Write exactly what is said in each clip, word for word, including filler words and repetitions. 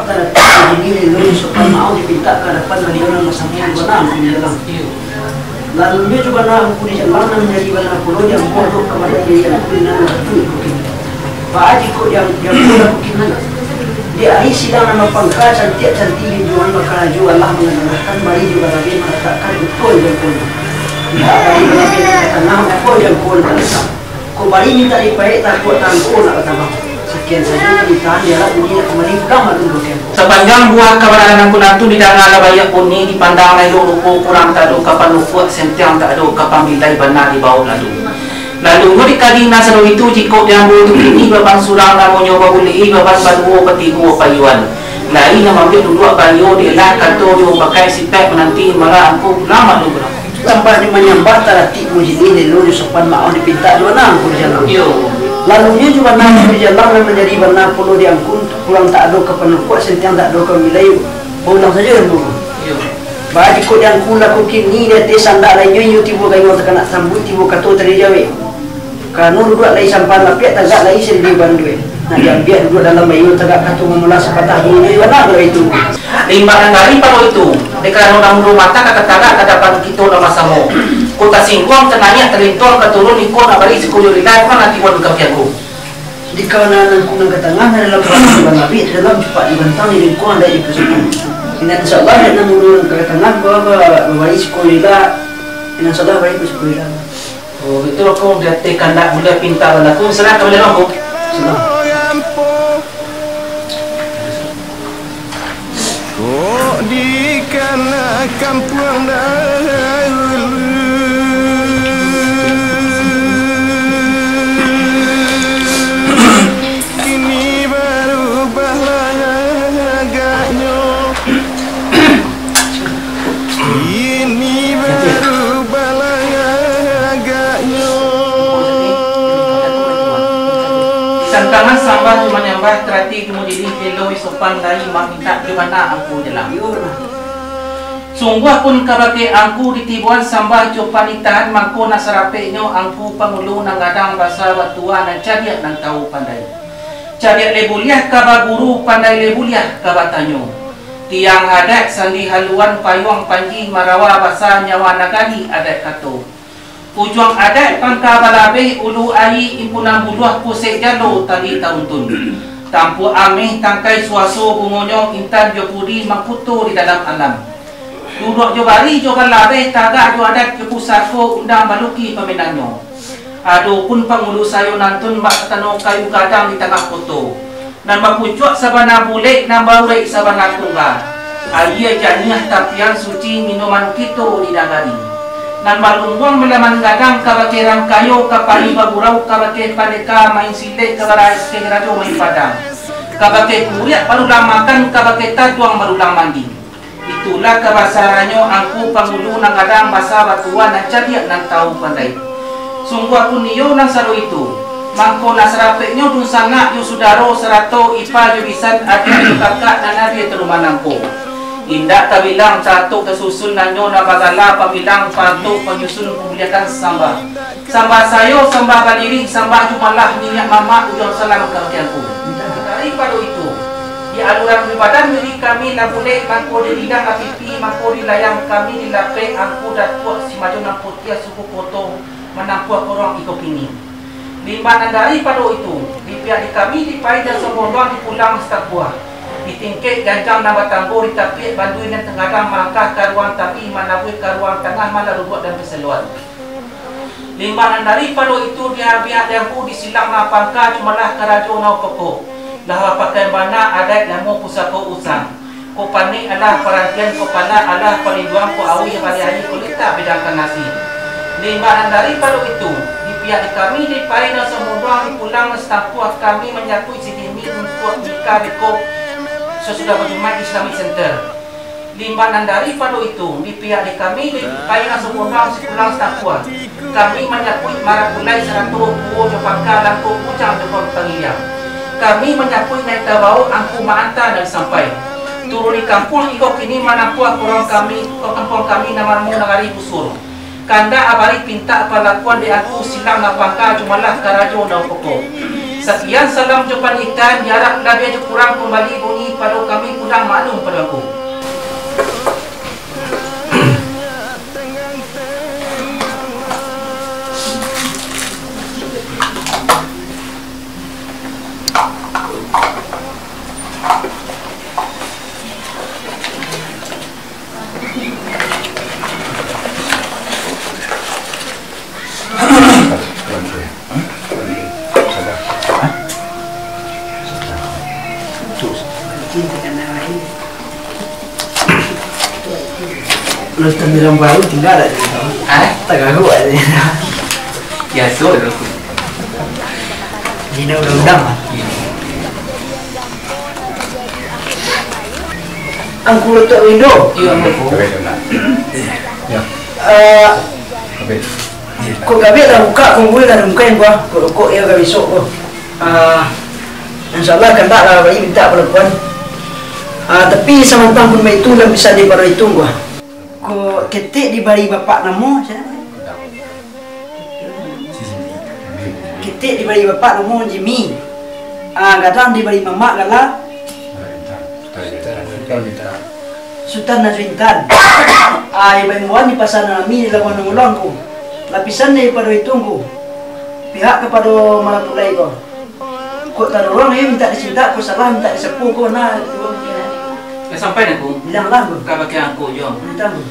Taratik di diri lun sopan maoh dipintak ka adapan baliau nan basamo di bana angku di jalang. Lalunyo jo bana angku di jalang nan manjadi bana pulo di ambo dok ka bana diri angku di nan wakatu iko kini. Baa jikok di ang-, di ambo laku kini. Di ari sidang nan bapangka cantiak-cantiak junjuangan bakarajo alah mangadangkan bari jo balabeh malatakkan ukur jangkonyo. Indak bari balabeh nan ka tangah ukur jangko nan ka latang. Kok bari mintak dipaek, takuak tangko nak batabang. Sakian sajo panitahan, diharap bunyi nak kambali pulang maklum ka kempo. Sapanjang buah kabanaran nan kunantu didanga lah baiak bunyi, dipandang lah elok rupo, kurang tak ado ka panukuak, sentiang tak ado ka pambilai, bana dibao lalu. Lalunyo dikadi nan sado itu, jikok di ambo tu kini, baban surang namonyo babulek, baban baduo batigo payuan. Lai nan mambiak duduak baiyo, dialah kato jo bakaik sipaik mananti, malah angku pulang maklum pulang. Sambah jo manyambah, taratik majelis, lelo jo sopan maoh dipintak jo bana angku di jalang. Iyo. Lalunyo jo bana angku di jalang, nan manjadi bana pulo di angku, kurang tak ado ka panukuak, sentiang tak ado ka pambilai, baulang sajo nan pulo. Iyo. Baa jikok di angku laku kini, di ateh sandak lai nyo, iyo tibo gayo takanak sambuik, tibo kato tadi jawek. Karano duduak lai sampan lapiak, tagak lai siribu banduik. Nak diambiak duduak dalam baiyo, tagak kato mamulang sapatah bunyi, bana kalau itu. Limbak nan dari pado itu, dek karano nan mudo mata ka tatagak ka adapan kito nan basamo. Kok tasingguang, tanaiak, talintuang, ka turun, iko nak bari sikoyo lilai, mano tibo ka piago. Di kawanan nan kunang ka tangah, nan dalam kurang di banabi, di dalam cupak di bantang, di lingkuang ada di pusat. Insyaallah, nan mudo ka tangah, ba-, ba-, babari sikoyo lilai. Insyaallah, bari sikoyo lilai. Oh, itu aku di ateh kandak buliah pinta balaku, serah ka baliau aku. Serah. Kok di kana kampuang dahulu, kini barubahlah agaknyo. Kini barubahlah agaknyo. Santangan sambah jo manyambah, taratik jo majelis, elok jo sopan, lai mamintak jo bana angku jalang. Sungguah pun kabake angku ditiboan sambah jo panitahan, mangko nan sarapeknyo angku pangulu nan gadang basa batua, nan cadiak nan tahu pandai. Cadiak lai buliah ka baguru, pandai lai buliah ka batanyo. Tiang adaik sandi haluan, payuang panji marawa, basa nyawa nagari adaik kato. Ujuang adaik pangka balabeh, ulu aia impunan buluah, pusek jalo tali tauntun. Tampuak ameh tangkai suaso bungonyo, intan jo pudi mangkuto di dalam alam. Duduak jo bari jo balabeh, tagak jo adat jo pusako, undang baluki pamenangnyo. Adopun pangulu sayo nantun bak satano kayu gadang di tangah koto, nan bapucuak sabana bulek, nan baurek sabana tungga. Aia janiah tapian suci minuman kito di nagari. Nan balungguang balaman gadang kabake rang kayo, ka pari bagurau kabake pandeka main silek, kabake rajo main padang, kabake kuriak balulang makan, kabake tatuang balulang mandi. Itulah kabasarannyo angku pangulu nan gadang basa batua, nan cadiak nan tahu pandai. Sungguah pun iyo nan sado itu, mangko nan sarapeknyo dunsanak jo sudaro, sarato ipa jo bisan, adiak jo kakak nan adia taruman angko. Indak tabilang, taratok tasusun, nan nyo nan bagala pambilang, pantok panyusun, pambuliakan sambah. Sambah sayo, sambah badiri, sambah jumalah, niniak mamak, ujuang salam kabake angku. Daripado itu, di aluran ibadah diri kami lah bulek, mangko di lidah lah pipi, mangko di layang kami di lapeh, angku Datuak Simajo nan putiah suku Koto, manampuah korong iko kini. Limbak nan daripado itu, di pihak di kami di pai nan sambonduang di pulang satampuah, di tingkek ganjang nan batanggo, di tapiak bandui nan tagadang, malangkah ka ruang tabi, manabuih ka ruang tangah, malarubuak dan tasaluan. Limbak nan daripado itu, di abiak dangku, di silang nan pangka, jumalah karajo nan pokok. Lah bapakaian bana, adaik lamo pusako usang. Kok panek alah parantian, kok pala alah palinduang, kok auih baliahi, kok litak bedangkan nasi. Limbak nan daripado itu, di pihak di kami di pai nan samunduang, di pulang nan satampuah, kami manyapuik sidimi untuak nikah beko sasudah bajumaik di Islamic Center. Limbak nan daripado itu, di pihak di kami, di pai nan samunduang, sipulang satampuah, kami manyapuik marapulai sarato puo jo pangka, langkok bujang jo pangiliang. Kami manyapuik nan tabao, angku maanta nan sampai. Turun di kampuang iko kini, manampuah korong kami, kampuang kami nan mamo nagari busur. Kandak abari pintak palakuan di angku silang nan pangka, jumalah karajo nan pokok. Sakian salam jo panitahan, diarap labiah jo kurang kumbali bunyi pado kami pulang maklum pado angku. Kalau tambilang baru tinggal tak? Hah? Tak gagu aja. Biasa tu. Ini undang-undang lah. Angku Datuk Rido. Iya, Angku. Eh, kok gabik lah buka, kok buliah lah buka yang buah. Kok, kok ya gabik sok kok. Ah, insyaallah kandak lah bari minta palakuan. Ah, tapi samantang pun baitu lah bisa diparo itu buah. Kok ketek dibari bapak namo, sia? Ketek dibari bapak namo Jimmy. Ah, gadang dibari mamak gala. Sutan Najwa Intan. Ah, imbauan di pasa nan rami di labuah nan goluang ko. Lapisan daripado itu ko. Pihak kapado Malapulai ko. Kok tadorong, eh, mintak dicintak, kok salah mintak disapo, kok nah. Lah sampai nangku. Bilang lah, Bang. Ka bakeh angku jo. Mintak, Bang.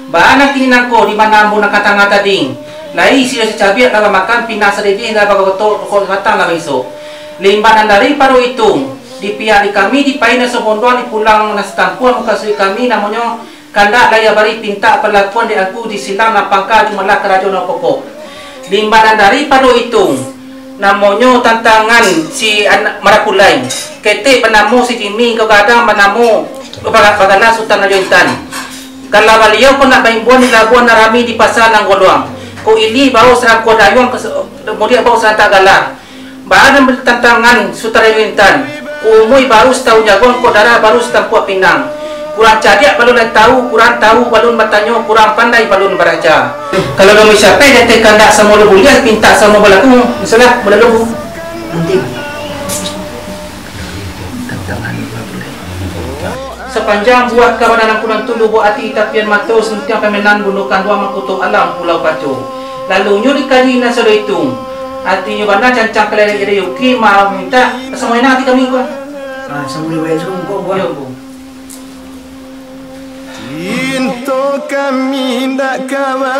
Baa nan kini nangko, di mana ambo nan katangah tading. Lai siriah sacabiak dalam makan, pinang sadidih lah bagotok, rokok sabatang lah baisok. Limbah nan daripado itu, di pihak di kami, di pai nan sabonduang, di pulang nan satampuah, mukasuik kami, namonyo, kandak lai abari pintak palakuan dek angku di silang nan pangka jumalah karajo nan pokok. Limbah nan daripado itu, namonyo tantangan si anak Marapulai, ketek banamo si Jimmy, ko gadang banamo baga-, bagala Sutan Rajo Intan. Kalau baliau ko nak baimbuan di labuah nan rami di pasa nan goluang, ko ilih bao sarangkuah dayuang, mudiak bao sarantak gala. Baa nan batantangan Sutan Rajo Intan, umua baru satahun jaguang, kok darah baru satampuak pinang. Kurang cadiak balun lai tahu, kurang tahu balun batanyo, kurang pandai balun baraja. Kalau namuah siapai di ateh kandak samo lo buliah, pintak samo balaku, salah balalu. Nanti. Sapanjang buah kawanan angku nan tuluih buah ati, tapian mato, suntiang pamenan, bundo kanduang, mangkuto alam Pulau Paco. Lalunyo dikaji nan sado itu. Atinyo bana cancang kalai dari uki, mamintak samo enak ati kami ko. Ah, samo riwayat suku ko, Bang. Yo, Bang. Cinto kami ndak kawa